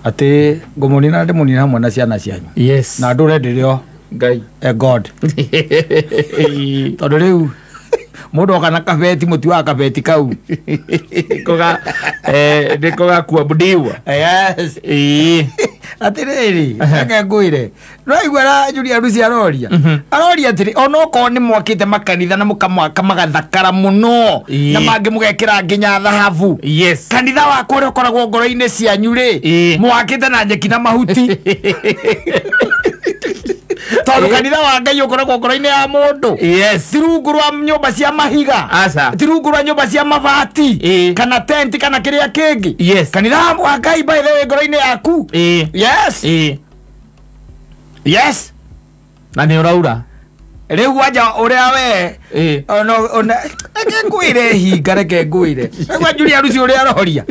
Atĩ ngũmũnina, ndĩmũnina hamwe na ciana cianyu na ndũre ndĩrĩo Ngai. God, tondũ rĩu mũndũ oka na kabeti, mũti wa kabeti kau. Koga nĩ kogakuabudiwa. Yes. Atĩrĩrĩ, reke ngwĩre, noigua na Julia Rusi aroria, aroria atĩrĩ, onokorwo nĩ mwakĩte makanitha na mũkamwaka magathakara mũno na mangĩ mũgekĩra nginya thahabu, kanitha wakwa ũrĩa ũkoragwo ngoro-inĩ cianyu rĩ, mwakĩte na nyeki na mahuti, tondũ kanitha wa Ngai ũkoragwo ngoro-inĩ ya mũndũ, ti rungu rwa nyũmba cia mahiga, Aca. ti rungu rwa nyũmba cia mabati kana tenti kana kĩrĩa kĩngĩ. Kanitha wa Ngai, by the way, ngoro-inĩ yaku. Yes. Yes. Na nĩ ũraura. Rĩu wanja ũrĩa we ona ona reke ngwĩre hinga, reke ngwĩre rĩu Julia Rusi ũrĩa aroria.